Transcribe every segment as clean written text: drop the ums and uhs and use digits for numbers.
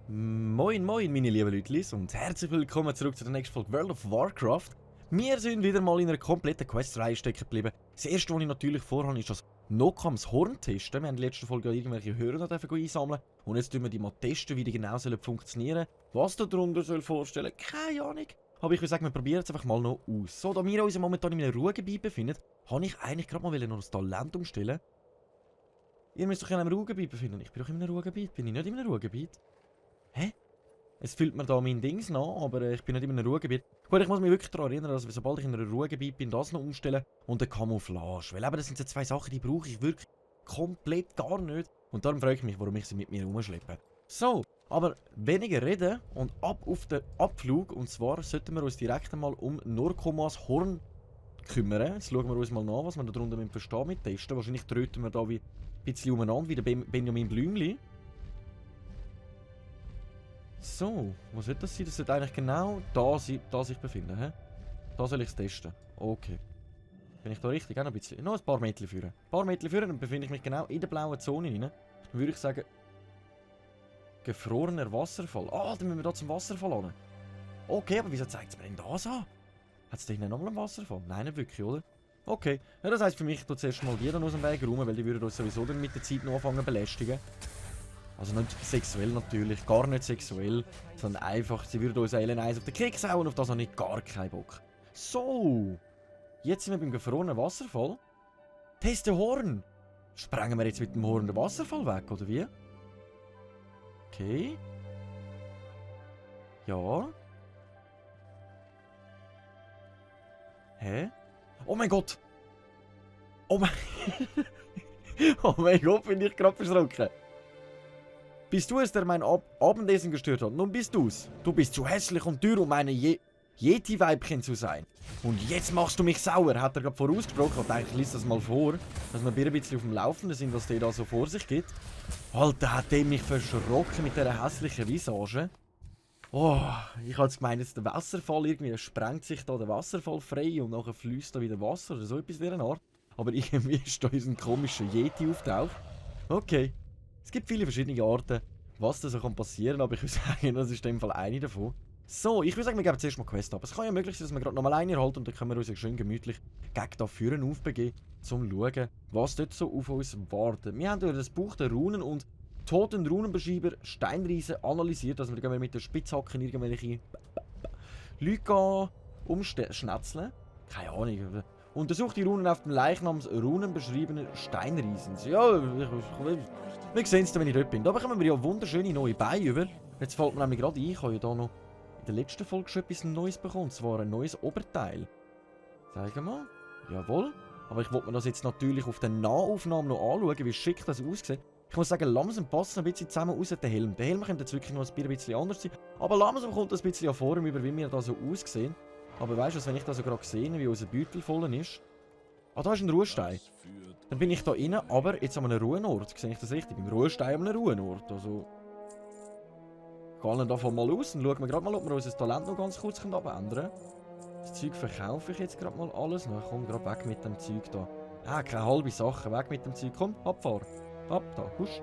Moin moin meine lieben Leute und herzlich willkommen zurück zu der nächsten Folge World of Warcraft. Wir sind wieder mal in einer kompletten Questreihe stecken geblieben. Das erste, was ich natürlich vorhabe, ist das Nokams Horn testen. Wir haben in der letzten Folge irgendwelche Hörer einsammeln und jetzt tun wir die mal testen, wie die genau funktionieren sollen. Was da drunter soll vorstellen, keine Ahnung. Aber ich würde sagen, wir probieren es einfach mal noch aus. So, da wir uns momentan in einem Ruhegebiet befinden, habe ich eigentlich gerade mal noch das Talent umstellen. Ihr müsst euch in einem Ruhegebiet befinden. Ich bin doch in einem Ruhegebiet. Bin ich nicht in einem Ruhegebiet? Hä? Es füllt mir da mein Dings nach, aber ich bin nicht in einem Ruhegebiet. Gut, ich muss mich wirklich daran erinnern, dass sobald ich in einem Ruhegebiet bin, das noch umstellen und eine Camouflage. Weil eben, das sind so zwei Sachen, die brauche ich wirklich komplett gar nicht. Und darum frage ich mich, warum ich sie mit mir rumschleppe. So, aber weniger reden und ab auf den Abflug. Und zwar sollten wir uns direkt einmal um Norkomas Horn kümmern. Jetzt schauen wir uns mal nach, was wir da drunter verstehen mit testen. Wahrscheinlich tröten wir da wie ein bisschen umeinander, wie der Benjamin Blümli. So, wo sollte das sein? Das sollte eigentlich genau da sich befinden. He? Da soll ich es testen. Okay. Bin ich da richtig? Auch noch ein bisschen. Noch ein paar Meter führen. Ein paar Meter führen, dann befinde ich mich genau in der blauen Zone rein. Dann würde ich sagen, gefrorener Wasserfall. Ah, dann müssen wir da zum Wasserfall hin. Okay, aber wieso zeigt es mir denn das an? Hat es da hinten nochmal einen Wasserfall? Nein, nicht wirklich, oder? Okay. Ja, das heisst für mich, ich tue zuerst mal die dann aus dem Weg räumen, weil die würden uns sowieso dann mit der Zeit noch anfangen zu belästigen. Also nicht sexuell natürlich, gar nicht sexuell, sondern einfach, sie würden uns Ellen Eis auf den Keks hauen und auf das habe ich gar keinen Bock. So, jetzt sind wir beim gefrorenen Wasserfall. Teste Horn. Sprengen wir jetzt mit dem Horn den Wasserfall weg, oder wie? Okay. Ja. Hä? Oh mein Gott! Oh mein... oh mein Gott, bin ich gerade verschrocken. Bist du es, der mein Abendessen gestört hat? Nun bist du's. Du bist zu hässlich und dürr, um eine Yeti-Weibchen zu sein. Und jetzt machst du mich sauer, hat er gerade vorausgesprochen. Ich dachte, ich lese das mal vor, dass wir ein bisschen auf dem Laufenden sind, was der da so vor sich geht. Alter, hat der mich verschrocken mit dieser hässlichen Visage. Oh, ich hatte gemeint, jetzt der Wasserfall irgendwie sprengt sich da der Wasserfall frei und nachher fließt da wieder Wasser oder so etwas in der Art. Aber irgendwie ist da unser komischer Yeti auftaucht. Okay. Es gibt viele verschiedene Arten, was da so passieren kann, aber ich würde sagen, das ist in dem Fall eine davon. So, ich würde sagen, wir geben zuerst mal Quest ab. Es kann ja möglich sein, dass wir gerade nochmal eine erhalten und dann können wir uns schön gemütlich gegen da Führen aufbegeben, um zu schauen, was dort so auf uns wartet. Wir haben durch das Buch der Runen und toten Runenbeschreiber Steinriesen analysiert, also wir gehen mit der Spitzhacke irgendwelche Leute umschnetzeln. Keine Ahnung. Untersucht die Runen auf dem Leichnam runenbeschriebenen Steinriesens. Ja, wir sehen es dann, wenn ich dort bin. Da bekommen wir ja wunderschöne neue Beine über. Jetzt fällt mir nämlich gerade ein, ich habe ja da noch in der letzten Folge schon etwas Neues bekommen. Und zwar ein neues Oberteil. Sagen wir. Jawohl. Aber ich wollte mir das jetzt natürlich auf der Nahaufnahme noch anschauen, wie schick das aussieht. Ich muss sagen, langsam passen ein bisschen zusammen aus der Helm. Der Helm könnte jetzt wirklich noch ein bisschen anders sein. Aber langsam kommt das ein bisschen an Form über, wie wir da so aussehen. Aber weißt du, wenn ich da so gerade sehe, wie unser Beutel voll ist. Ah, da ist ein Ruhestein. Dann bin ich da rein, aber jetzt an einem Ruhenort. Sehe ich das richtig? Im Ruhestein an einem Ruhenort. Also. Gehen wir davon mal aus und schauen wir gerade mal, ob wir unser Talent noch ganz kurz abändern können. Das Zeug verkaufe ich jetzt gerade mal alles. Na komm, gerade weg mit dem Zeug da. Ah, keine halbe Sache. Weg mit dem Zeug. Komm, abfahren. Ab da, husch.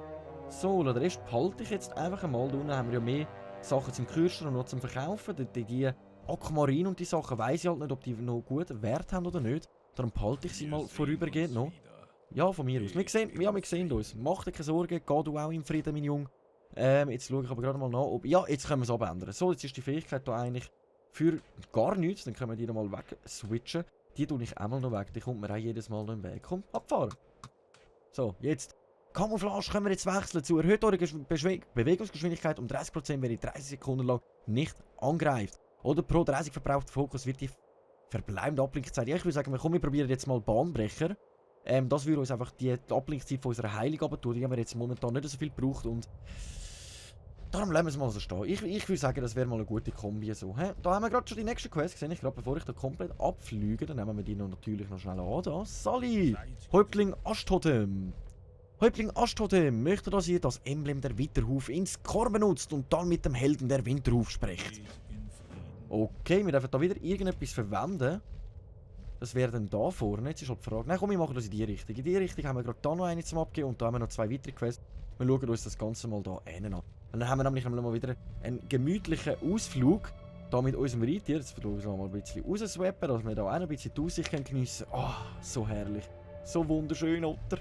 So, den Rest behalte ich jetzt einfach einmal. Da unten haben wir ja mehr Sachen zum Kürsten und noch zum Verkaufen. Die Aquamarin und die Sachen weiss ich halt nicht, ob die noch gut Wert haben oder nicht. Darum behalte ich sie mal vorübergehend noch. Ja, von mir aus. Wir sehen uns. Mach dir keine Sorgen, geh du auch im Frieden, mein Junge. Jetzt schaue ich aber gerade mal nach, ob... Ja, jetzt können wir es abändern. So, jetzt ist die Fähigkeit da eigentlich für gar nichts. Dann können wir die nochmal weg switchen. Die tue ich einmal noch weg. Die kommt mir auch jedes Mal noch im Weg. Komm, abfahren. So, jetzt. Camouflage können wir jetzt wechseln zu erhöht eure Bewegungsgeschwindigkeit um 30%, wenn ihr 30 Sekunden lang nicht angreift. Oder pro 30 verbrauchter Fokus wird die verbleibende Abblinkzeit. Ja, ich würde sagen, wir probieren jetzt mal Bahnbrecher. Das würde uns einfach die Abblinkzeit von unserer Heilung abtun, die haben wir jetzt momentan nicht so viel gebraucht und darum lassen wir es mal so stehen. Ich würde sagen, das wäre mal eine gute Kombi so. Da haben wir gerade schon die nächste Quest gesehen. Ich glaube, bevor ich da komplett abfliege, dann nehmen wir die natürlich noch schnell an. Da, Sally! Häuptling Aschtotem! Häuptling Aschtotem möchte, dass ihr das Emblem der Winterhuf ins Korps benutzt und dann mit dem Helden der Winterhuf sprecht. Okay, wir dürfen da wieder irgendetwas verwenden. Das wäre dann da vorne. Jetzt ist halt die Frage. Nein, komm, wir machen das in die Richtung. In die Richtung haben wir gerade da noch eine zum Abgeben und da haben wir noch 2 weitere Quests. Wir schauen uns das Ganze mal da hinten an. Und dann haben wir nämlich mal wieder einen gemütlichen Ausflug. Da mit unserem Reittier. Jetzt versuchen wir mal ein bisschen rauszuswappen, dass wir da auch ein bisschen die Aussicht geniessen können. Oh, so herrlich. So wunderschön, oder?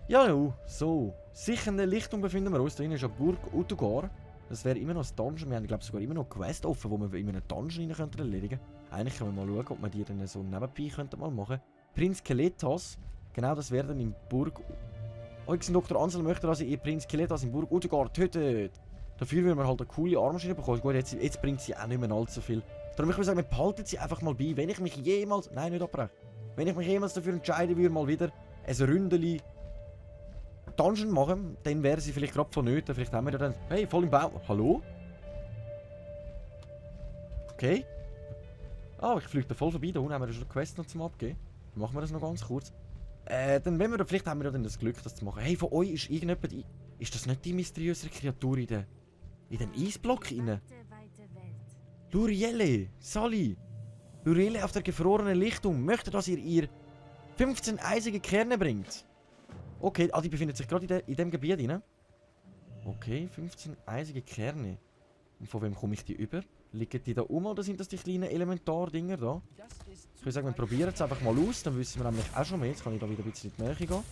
Ja, so. Sicher in der Lichtung befinden wir uns. Da ist ja Burg Utugar. Das wäre immer noch ein Dungeon. Wir haben, glaube ich, sogar immer noch Quest offen, wo wir in einen Dungeon rein erledigen könnten. Eigentlich können wir mal schauen, ob wir die dann so nebenbei könnten mal machen. Prinz Keletas. Genau, das wäre dann in Burg... Oh, Dr. Ansel möchte, dass ihr Prinz Keletas in Burg Utugar tötet. Dafür würden wir halt eine coole Armmaschine bekommen. Gut, jetzt bringt sie auch nicht mehr allzu viel. Darum würde ich sagen, wir behalten sie einfach mal bei. Wenn ich mich jemals... Nein, nicht abbrechen. Wenn ich mich jemals dafür entscheiden würde, mal wieder ein Ründeli Dungeon machen, dann wäre sie vielleicht gerade vonnöten. Vielleicht haben wir ja dann... Hey, voll im Baum. Hallo? Okay. Ah, ich fliege da voll vorbei. Da unten haben wir schon eine Quest noch zum Abgeben. Dann machen wir das noch ganz kurz. Dann wenn wir... Vielleicht haben wir ja dann das Glück, das zu machen. Hey, von euch ist irgendjemand... Ist das nicht die mysteriöse Kreatur in dem Eisblock rein? Lurielle, Sally. Lurielle auf der gefrorenen Lichtung möchte, dass ihr 15 eisige Kerne bringt. Okay, die befindet sich gerade in dem Gebiet rein. Okay, 15 eisige Kerne. Und von wem komme ich die über? Liegen die da oder sind das die kleinen Elementardinger da? Ich würde sagen, wir probieren es einfach mal aus, dann wissen wir nämlich auch schon mehr. Jetzt kann ich da wieder ein bisschen in die Nähe gehen.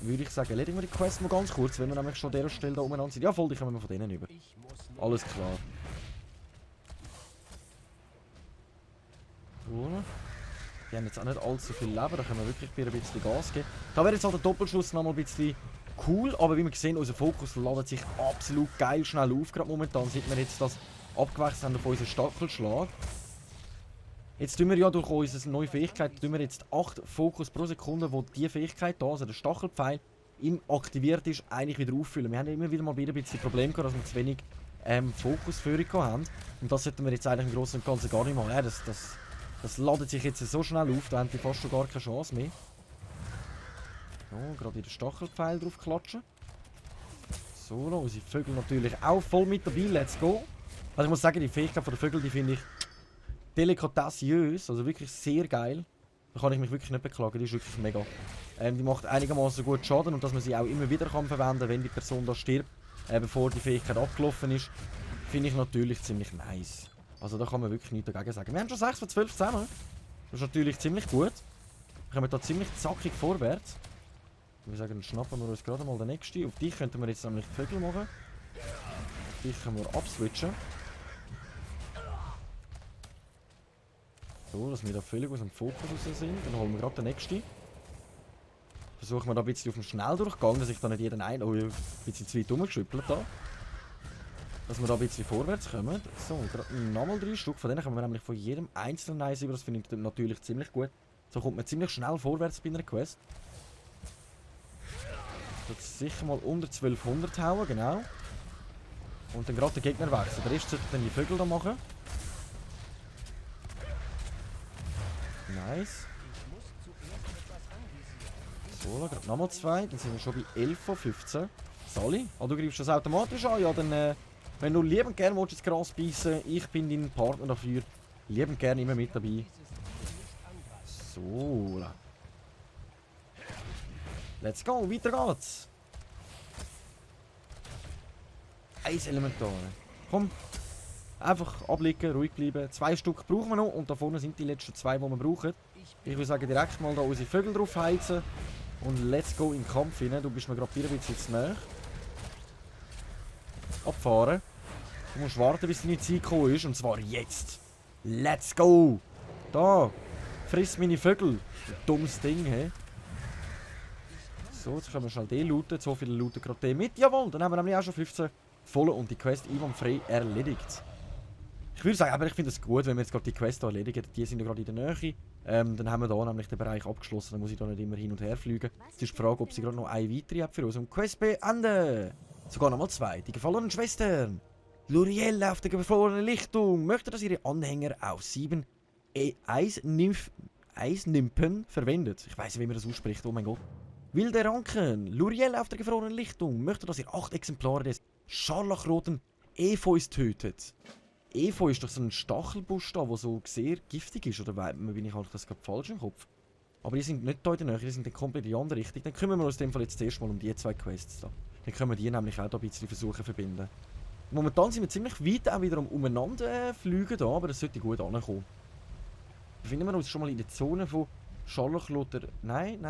Würde ich sagen, erledigen wir die Quest mal ganz kurz, wenn wir nämlich schon an dieser Stelle da umeinander sind. Ja, voll, die kommen wir von denen über. Alles klar. So. Die haben jetzt auch nicht allzu viel Leben, da können wir wirklich wieder ein bisschen Gas geben. Da wäre jetzt halt der Doppelschuss noch mal ein bisschen cool, aber wie wir sehen, unser Fokus ladet sich absolut geil schnell auf. Gerade momentan sieht man jetzt das abgewechselt haben auf unseren Stachelschlag. Jetzt tun wir ja durch unsere neue Fähigkeit tun wir jetzt 8 Fokus pro Sekunde, wo die Fähigkeit da, also der Stachelpfeil, aktiviert ist, eigentlich wieder auffüllen. Wir haben immer wieder mal ein bisschen Probleme gehabt, dass wir zu wenig Fokusführung haben. Und das sollten wir jetzt eigentlich im Großen und Ganzen gar nicht machen. Ja, das ladet sich jetzt so schnell auf, da haben die fast schon gar keine Chance mehr. So, gerade wieder Stachelpfeil drauf klatschen. So, unsere Vögel natürlich auch voll mit dabei, let's go. Also ich muss sagen, die Fähigkeit der Vögel, die finde ich delikatessiös, also wirklich sehr geil. Da kann ich mich wirklich nicht beklagen, die ist wirklich mega. Die macht einigermaßen gut Schaden und dass man sie auch immer wieder kann verwenden, wenn die Person da stirbt, bevor die Fähigkeit abgelaufen ist, finde ich natürlich ziemlich nice. Also da kann man wirklich nichts dagegen sagen. Wir haben schon 6 von 12 zusammen. Das ist natürlich ziemlich gut. Wir kommen da ziemlich zackig vorwärts. Ich würde sagen, dann schnappen wir uns gerade mal den nächsten. Auf dich könnten wir jetzt nämlich die Vögel machen. Auf dich können wir abswitchen. So, dass wir da völlig aus dem Fokus raus sind. Dann holen wir gerade den nächsten. Versuchen wir da ein bisschen auf dem Schnelldurchgang, dass ich da nicht jeden ein... Oh, ein bisschen zu weit rumgeschüppelt da. Dass wir da ein bisschen vorwärts kommen. So, gerade nochmal 3 Stück. Von denen können wir nämlich von jedem einzelnen eins über. Das finde ich natürlich ziemlich gut. So kommt man ziemlich schnell vorwärts bei einer Quest. Jetzt sicher mal unter 1200 hauen, genau. Und dann gerade den Gegner wechseln. Der Rest sollte dann die Vögel da machen. Nice. So, gerade nochmal 2. Dann sind wir schon bei 11 von 15. Sally, du greifst das automatisch an. Ja, dann, wenn du liebend gerne willst, ins Gras beißen, ich bin dein Partner dafür. Liebend gerne immer mit dabei. So. Let's go, weiter geht's. Eiselementare. Komm. Einfach abliegen, ruhig bleiben. 2 Stück brauchen wir noch und da vorne sind die letzten 2, die wir brauchen. Ich würde sagen, direkt mal da unsere Vögel drauf heizen. Und let's go in den Kampf rein. Du bist mir gerade wieder ein bisschen zu nahe. Abfahren. Du musst warten, bis deine Zeit gekommen ist. Und zwar jetzt. Let's go. Da. Friss meine Vögel. Dummes Ding, hä? So, jetzt können wir schnell den looten. So viele looten gerade den mit. Jawohl, dann haben wir nämlich auch schon 15 voll und die Quest einwandfrei erledigt. Ich würde sagen, aber ich finde es gut, wenn wir jetzt gerade die Quest hier erledigen. Die sind ja gerade in der Nähe. Dann haben wir hier nämlich den Bereich abgeschlossen. Dann muss ich da nicht immer hin und her fliegen. Jetzt ist die Frage, ob sie gerade noch eine weitere hat für uns. Und Quest beenden. Sogar nochmal 2. Die gefallenen Schwestern. Lurielle auf der gefrorenen Lichtung möchte, dass ihre Anhänger auf 7 Eisnimpen verwendet. Ich weiß nicht, wie man das ausspricht. Oh mein Gott. Wilde Ranken. Lurielle auf der gefrorenen Lichtung möchte, dass ihr 8 Exemplare des scharlachroten Efeus tötet. Efeu ist doch so ein Stachelbusch da, der so sehr giftig ist. Oder bin ich halt das gerade falsch im Kopf? Aber die sind nicht da in der Nähe, die sind dann komplett in die andere Richtung. Dann kümmern wir uns in dem Fall jetzt zuerst mal um die 2 Quests da. Dann können wir die nämlich auch da ein bisschen versuchen zu verbinden. Momentan sind wir ziemlich weit auch wieder umeinander fliegen da, aber das sollte gut ankommen. Befinden wir uns schon mal in der Zone von Scharlachlotter. Nein.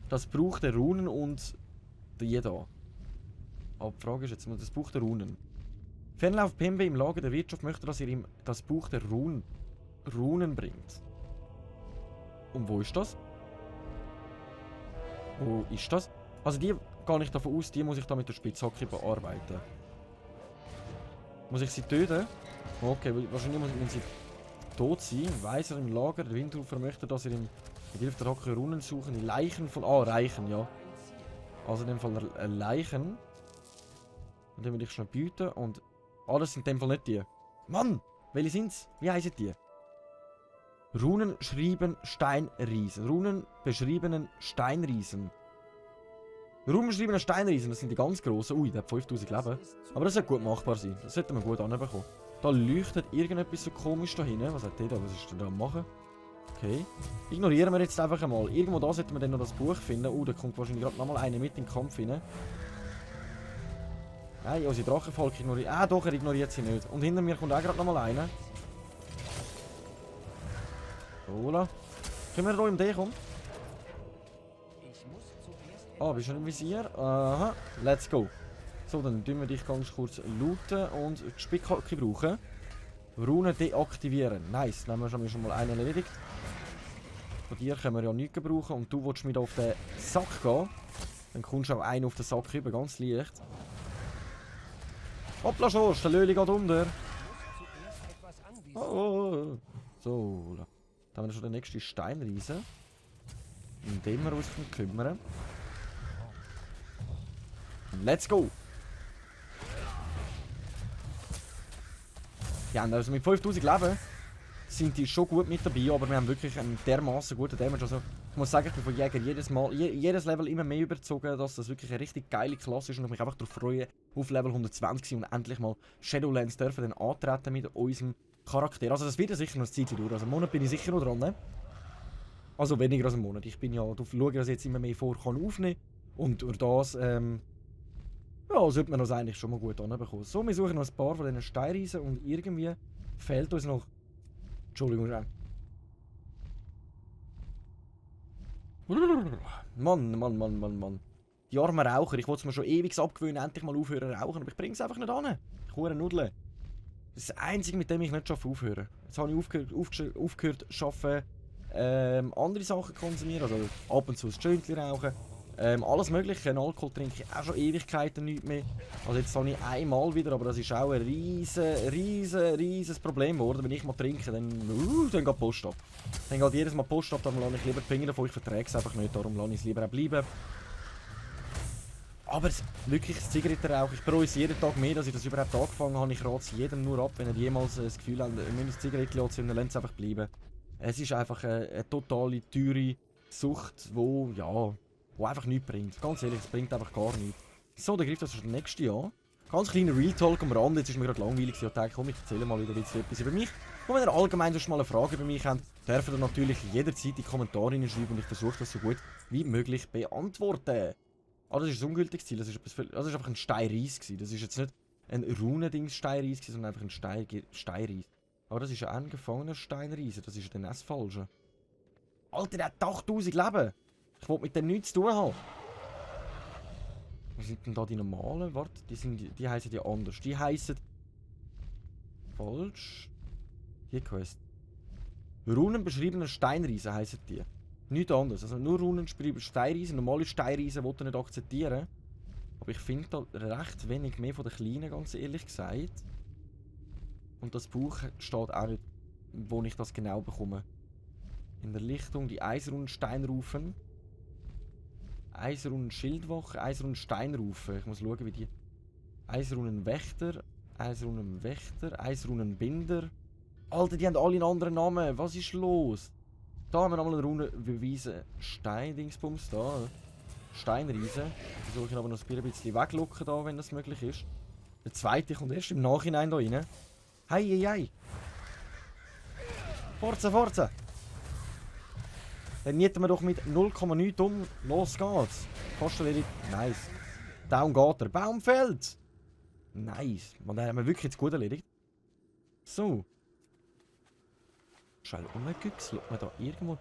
Das braucht der Runen und die da. Aber die Frage ist jetzt mal, das braucht der Runen. Fernlauf Pembe im Lager der Wirtschaft möchte, dass ihr ihm das Buch der Runen bringt. Und wo ist das? Wo ist das? Also die gehe ich davon aus, die muss ich da mit der Spitzhacke bearbeiten. Muss ich sie töten? Okay, wahrscheinlich müssen sie tot sein. Weiser im Lager, der Windrufer möchte, dass ihr ihm mit Hilfe der Hacke Runen suchen. Die Leichen von... Ah, Reichen, ja. Also in dem Fall Leichen. Und den will ich schnell bieten und... Ah, das sind in dem Fall nicht die. Mann! Welche sind's? Wie heißen die? Runen schrieben Steinriesen. Runen beschriebenen Steinriesen. Runen beschriebenen Steinriesen, das sind die ganz grossen. Ui, der hat 5000 Leben. Aber das sollte gut machbar sein. Das sollte man gut anbekommen. Da leuchtet irgendetwas so komisch da hinten. Was hat der da? Was ist denn da am machen? Okay. Ignorieren wir jetzt einfach einmal. Irgendwo da sollten wir dann noch das Buch finden. Da kommt wahrscheinlich gerade nochmal einer mit in den Kampf rein. Nein, unsere Drachenvolk ignoriert. Ah, doch, er ignoriert sie nicht. Und hinter mir kommt auch gerade nochmal einer. Hola. Können wir da im D kommen? Ah, bist du schon im Visier? Aha, let's go. So, dann tun wir dich ganz kurz looten und die Spickhacke brauchen. Runen deaktivieren. Nice, dann haben wir schon mal einen erledigt. Von dir können wir ja nichts brauchen. Und du willst mit auf den Sack gehen. Dann kommst du auch einen auf den Sack rüber, ganz leicht. Hoppla schon, der Löli geht unter. Oh. So, dann haben wir schon den nächsten Steinriesen. Um den wir uns kümmern. Let's go! Ja, also mit 5000 Leben sind die schon gut mit dabei, aber wir haben wirklich einen dermaßen guten Damage. Also, ich muss sagen, ich bin von Jäger jedes Level immer mehr überzogen, dass das wirklich eine richtig geile Klasse ist und ich mich einfach darauf freue, auf Level 120 und endlich mal Shadowlands dürfen dann antreten mit unserem Charakter. Also das wird ja sicher noch ein Zeit durch. Also einen Monat bin ich sicher noch dran. Ne? Also weniger als einen Monat. Ich bin ja darauf schauen, dass ich jetzt immer mehr vor kann aufnehmen und durch das ja, sollte man das eigentlich schon mal gut anbekommen. So, wir suchen noch ein paar von diesen Steinriesen und irgendwie fehlt uns noch... Entschuldigung, Mann. Die armen Raucher, ich wollte es mir schon ewig abgewöhnen, endlich mal aufhören zu rauchen, aber ich bringe es einfach nicht an. Ich hure Nudeln. Das ist das Einzige, mit dem ich nicht aufhören. Jetzt habe ich aufgehört zu arbeiten, andere Sachen konsumieren, also ab und zu ein Jointchen rauchen. Alles mögliche, Alkohol trinke ich auch schon Ewigkeiten nicht mehr. Also jetzt habe ich einmal wieder, aber das ist auch ein riesen Problem geworden. Wenn ich mal trinke, dann geht die Post ab. Dann geht jedes Mal Post ab, dann lasse ich lieber die Finger davon, ich verträge es einfach nicht, darum lasse ich es lieber auch bleiben. Aber wirklich das Zigarettenrauch, ich bereue es jeden Tag mehr, dass ich das überhaupt angefangen habe. Ich rate es jedem nur ab, wenn er jemals das Gefühl hat, ihr müsst ein Zigarettchen anzünden, lasst es einfach bleiben. Es ist einfach eine totale, teure Sucht, wo einfach nichts bringt. Ganz ehrlich, es bringt einfach gar nichts. So, dann greift das schon das nächste an. Ganz kleiner Real Talk am Rand, jetzt ist mir gerade langweilig. Ich dachte, komm, ich erzähle mal wieder ein bisschen etwas über mich. Und wenn ihr allgemein schon mal eine Frage über mich habt, dürft ihr natürlich jederzeit in die Kommentare schreiben und ich versuche das so gut wie möglich beantworten. Ah, das ist ein ungültiges Ziel, das ist einfach ein Steinreis gewesen. Das ist jetzt nicht ein Runendings-Steinreis gewesen, sondern einfach ein Steinreis. Aber das ist ja ein gefangener Steinreis, das ist dann das Falsche. Alter, der hat 8000 Leben! Ich wollte mit dem nichts zu tun haben. Was sind denn da die normalen? Warte, die heißen ja anders. Die heißen... Falsch. Die Quest. Runenbeschriebene Steinriesen heißen die. Nichts anderes. Also nur runenbeschriebene Steinriesen. Normale Steinriesen wollte ich nicht akzeptieren. Aber ich finde da recht wenig mehr von den kleinen, ganz ehrlich gesagt. Und das Buch steht auch nicht, wo ich das genau bekomme. In der Lichtung die Eisrunen Steinrufen. Eisrunen Schildwache, Eisrunen Steinrufe. Ich muss schauen, wie die... Eisrunen Wächter, Eisrunen Binder. Alter, die haben alle einen anderen Namen. Was ist los? Da haben wir nochmal eine Runenbeweise. Steindingsbums da. Steinriese. Versuche ich aber noch ein bisschen weglocken da, wenn das möglich ist. Der zweite kommt erst im Nachhinein da rein. Hei, hei, hei. Forza, Forza. Dann nieten wir doch mit 0,9 um. Los geht's. Fast erledigt. Nice. Down geht er. Baum fällt. Nice. Man, den haben wir wirklich jetzt gut erledigt. So. Schnell umgegüchselt. Schaut man da irgendwo...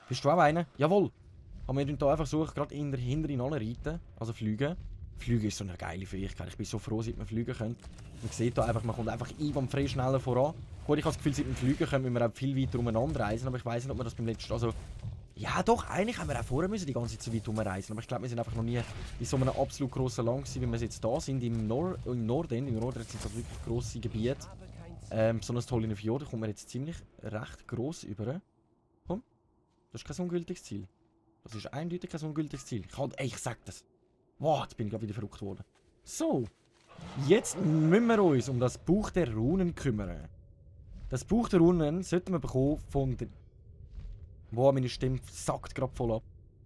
Bist du auch einer? Jawohl. Aber wir hier einfach suchen, gerade hinter in alle reiten. Also fliegen. Fliegen ist so eine geile Fähigkeit. Ich bin so froh, seit wir fliegen können. Man sieht da einfach, man kommt einfach einwandfrei schneller voran. Gut, ich habe das Gefühl, seit wir fliegen können, müssen wir auch viel weiter umeinander reisen. Aber ich weiß nicht, ob wir das beim letzten... Also... Ja doch, eigentlich haben wir auch vorher müssen die ganze Zeit so weit umreisen. Aber ich glaube, wir sind einfach noch nie in so einem absolut grossen Land gewesen, wie wir jetzt da sind. Im Norden. Im Norden sind es wirklich grosse Gebiete. Besonders toll in den Fjorden kommt man jetzt ziemlich recht gross über. Komm, das ist kein ungültiges Ziel. Das ist eindeutig kein ungültiges Ziel. Ich sag das. Wow, jetzt bin ich gerade wieder verrückt worden. So, jetzt müssen wir uns um das Buch der Runen kümmern. Das Buch der Runen sollten wir bekommen von den... Wow, meine Stimme sackt gerade voll ab.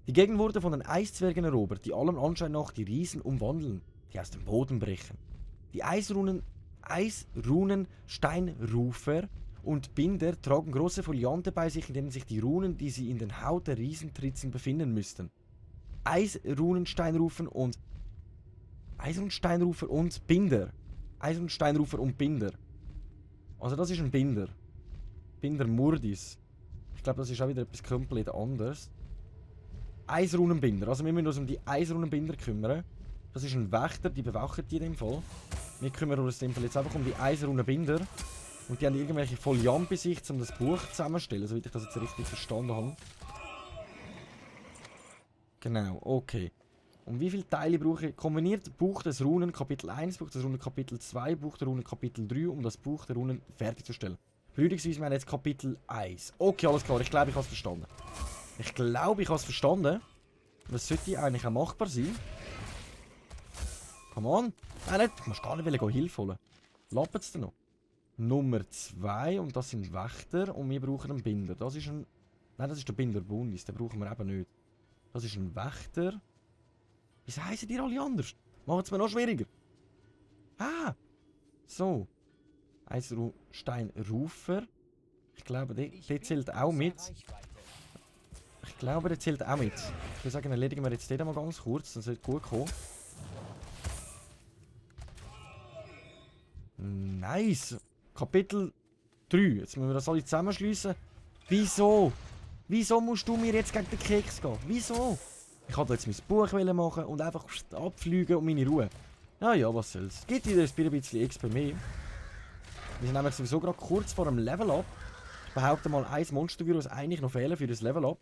Die Gegend wurde von den Eiszwergen erobert, die allem Anschein nach die Riesen umwandeln, die aus dem Boden brechen. Die Eisrunen, Steinrufer und Binder tragen große Foliante bei sich, in denen sich die Runen, die sie in den Haut der Riesentritzen befinden müssten. Eisrunensteinrufer und Binder. Eisrunensteinrufer und Binder. Also das ist ein Binder. Binder Murdis. Ich glaube, das ist auch wieder etwas komplett anderes. Eisrunenbinder. Also wir müssen uns um die Eisrunenbinder kümmern. Das ist ein Wächter, die bewachen die in dem Fall. Wir kümmern uns in dem Fall jetzt einfach um die Eisrunenbinder. Und die haben irgendwelche Foliant bei sich, um das Buch zusammenzustellen, soweit ich das jetzt richtig verstanden habe. Genau, okay. Und wie viele Teile brauche ich? Kombiniert Buch des Runen Kapitel 1, Buch des Runen Kapitel 2, Buch der Runen Kapitel 3, um das Buch der Runen fertigzustellen. Beruhigungsweise, wir haben jetzt Kapitel 1. Okay, alles klar. Ich glaube, ich habe es verstanden. Das sollte eigentlich auch machbar sein. Come on. Nein, nicht. Ich muss gar nicht Hilfe holen. Lappet es denn noch? Nummer 2. Und das sind Wächter. Und wir brauchen einen Binder. Das ist ein... Nein, das ist der Binder Bundis. Den brauchen wir eben nicht. Das ist ein Wächter. Wieso heissen die alle anders? Machen es mir noch schwieriger. Ah. So. Eisensteinrufer. Ich glaube, der zählt auch mit. Ich würde sagen, erledigen wir jetzt den mal ganz kurz. Das sollte gut kommen. Nice. Kapitel 3. Jetzt müssen wir das alle zusammenschliessen. Wieso? Wieso musst du mir jetzt gegen den Keks gehen? Wieso? Ich wollte jetzt mein Buch machen und einfach abfliegen und meine Ruhe. Ja, was soll's. Gibt dir ein bisschen XP mehr. Wir sind nämlich sowieso gerade kurz vor einem Level-Up. Ich behaupte mal, ein Monstervirus eigentlich noch fehlen für das Level-Up.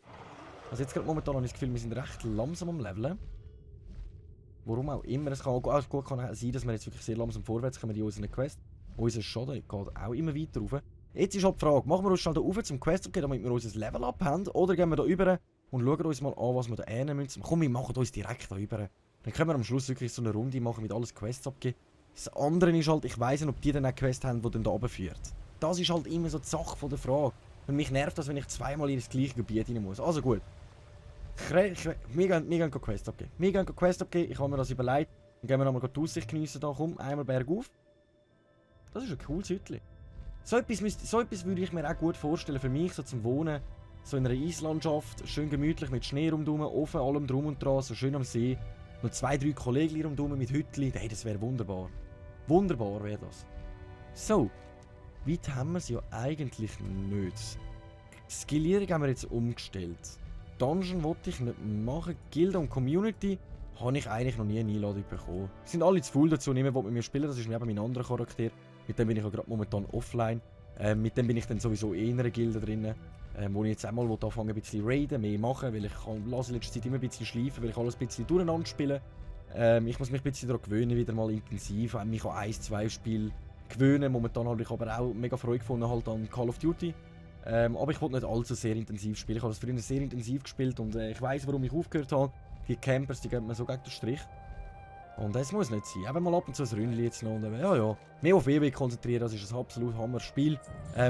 Also jetzt gerade momentan habe ich das Gefühl, wir sind recht langsam am Leveln. Warum auch immer. Es kann auch gut sein, dass wir jetzt wirklich sehr langsam vorwärts kommen in unseren Quest. Unser Schaden geht auch immer weiter rauf. Jetzt ist halt die Frage, machen wir uns schnell da rauf zum Quest okay, damit wir unser Level-Up haben? Oder gehen wir da rüber und schauen uns mal an, was wir da ähneln müssen? Komm, wir machen uns direkt da rüber. Dann können wir am Schluss wirklich so eine Runde machen mit alles Quests abgeben. Das andere ist halt, ich weiss nicht, ob die dann auch Quest haben, die dann da runterführt. Das ist halt immer so die Sache von der Frage. Und mich nervt das, wenn ich zweimal in das gleiche Gebiet rein muss. Also gut. Wir gehen Quest abgeben. Ich habe mir das überlegt. Dann gehen wir nochmal die Aussicht geniessen. Da komm, einmal bergauf. Das ist ein cooles Hütchen. So etwas würde ich mir auch gut vorstellen für mich, so zum Wohnen. So in einer Eislandschaft, schön gemütlich mit Schnee rundherum, Ofen, allem drum und dran, so schön am See. Noch 2, 3 Kollegen rundherum mit Hütchen. Hey, das wäre wunderbar. Wunderbar wäre das. So. Weit haben wir es ja eigentlich nicht. Skillierung haben wir jetzt umgestellt. Dungeon wollte ich nicht machen. Guild und Community habe ich eigentlich noch nie eine Einladung bekommen. Sie sind alle zu faul dazu, niemand will mit mir spielen. Das ist neben mein anderer Charakter. Mit dem bin ich ja gerade momentan offline. Mit dem bin ich dann sowieso in einer Gilde drin. Wo ich jetzt einmal anfangen ein bisschen raiden, mehr machen, weil ich lasse in letzter Zeit immer ein bisschen schleifen, weil ich alles ein bisschen durcheinander spiele. Ich muss mich ein bisschen daran gewöhnen, wieder mal intensiv, mich an 1, 2 Spiele gewöhnen. Momentan habe ich aber auch mega Freude gefunden halt an Call of Duty. Aber ich wollte nicht allzu sehr intensiv spielen. Ich habe das früher sehr intensiv gespielt und ich weiss, warum ich aufgehört habe. Die Campers, die gehen mir so gegen den Strich. Und das muss nicht sein. Eben mal ab und zu ein Ründchen jetzt noch. Und ja. Mehr auf WoW konzentrieren, das ist ein absolut Hammer-Spiel,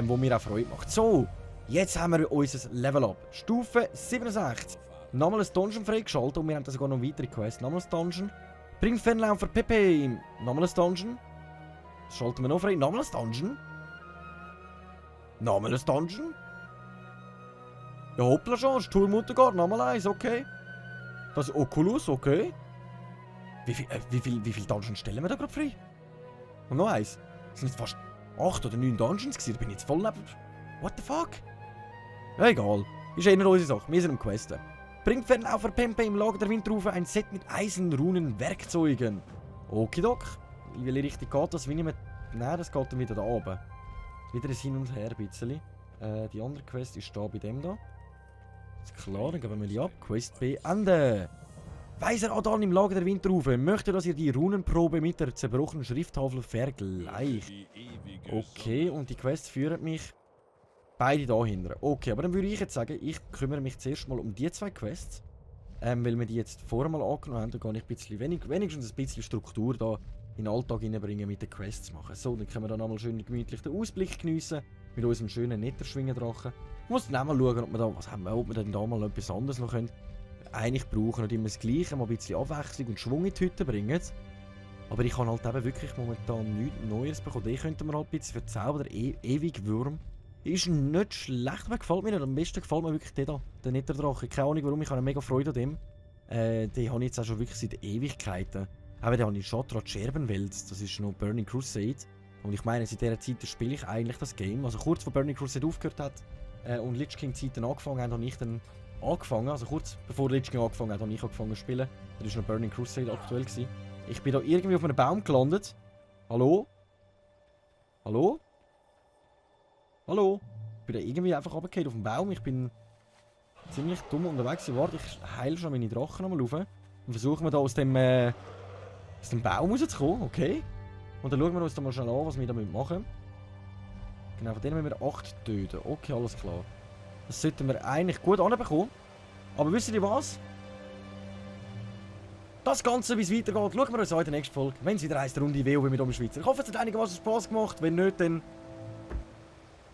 wo mir auch Freude macht. So, jetzt haben wir unser Level-Up. Stufe 67. Nochmal ein Dungeon freigeschaltet und wir haben da sogar noch weitere Quests. Nochmal ein Dungeon. Bring Fernlaufer Pepe. Nochmal ein Dungeon. Das schalten wir noch frei. Nochmal ein Dungeon. Nochmal ein Dungeon. Ja, hoppla schon. Sturmuntergang. Nochmal eins, okay. Das ist Oculus, okay. Wie viel Dungeons stellen wir da gerade frei? Und noch eins. Das sind jetzt fast 8 oder 9 Dungeons gewesen. Da bin ich jetzt voll neben... What the fuck? Ja, egal. Ist eh nicht unsere Sache. Wir sind am Questen. Bringt Fernlaufer Pempe im Lager der Windrufe ein Set mit Eisenrunen Werkzeugen. Okidok. In welche Richtung geht das? Wie nicht mehr... Nein, das geht dann wieder da oben. Wieder ein Hin und Her ein bisschen. Die andere Quest ist da bei dem da. Ist klar, dann geben wir die ab. Quest beenden. Weiser Adan im Lager der Windrufe möchte, dass ihr die Runenprobe mit der zerbrochenen Schrifttafel vergleicht. Okay, und die Quest führen mich beide dahinter. Okay, aber dann würde ich jetzt sagen, ich kümmere mich zuerst mal um die 2 Quests. Weil wir die jetzt vorher mal angenommen haben, dann kann ich ein bisschen, wenigstens ein bisschen Struktur da in den Alltag hineinbringen, mit den Quests machen. So, dann können wir dann einmal schön gemütlich den Ausblick geniessen mit unserem schönen Netterschwingendrachen. Ich muss dann auch mal schauen, ob wir denn da mal etwas anderes noch können. Eigentlich brauchen nicht immer das Gleiche, mal ein bisschen Abwechslung und Schwung in die Hütte bringen. Aber ich kann halt eben wirklich momentan nichts Neues bekommen. Den könnten wir halt ein bisschen verzaubern, der Ewigwurm. Ist nicht schlecht, aber gefällt mir nicht. Am besten gefällt mir wirklich der da, der Netterdrache. Keine Ahnung warum, ich habe mega Freude an dem. Den habe ich jetzt auch schon wirklich seit Ewigkeiten. Aber den habe ich Shattered Scherbenwälz, das ist noch Burning Crusade. Und ich meine, seit dieser Zeit spiele ich eigentlich das Game. Also kurz vor Burning Crusade aufgehört hat und Lich King Zeiten angefangen haben, habe ich dann angefangen. Also kurz bevor Lich King angefangen hat, habe ich angefangen zu spielen. Da war noch Burning Crusade aktuell gewesen. Ich bin da irgendwie auf einem Baum gelandet. Hallo? Hallo? Hallo? Ich bin da irgendwie einfach runtergefallen auf dem Baum. Ich bin ziemlich dumm unterwegs. Warte, ich heile schon meine Drachen nochmal rauf. Und versuchen wir da aus dem Baum rauszukommen. Okay. Und dann schauen wir uns da mal schnell an, was wir damit machen. Genau, von denen müssen wir 8 töten. Okay, alles klar. Das sollten wir eigentlich gut anbekommen. Aber wisst ihr was? Das Ganze, wie es weitergeht, schauen wir uns an in der nächsten Folge. Wenn es wieder heisst, Runde WoW mit dem Schweizer. Ich hoffe, es hat einigermaßen Spaß gemacht. Wenn nicht, dann...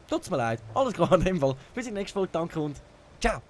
Tut's mir leid. Alles klar in dem Fall. Bis in der nächsten Folge. Danke und ciao.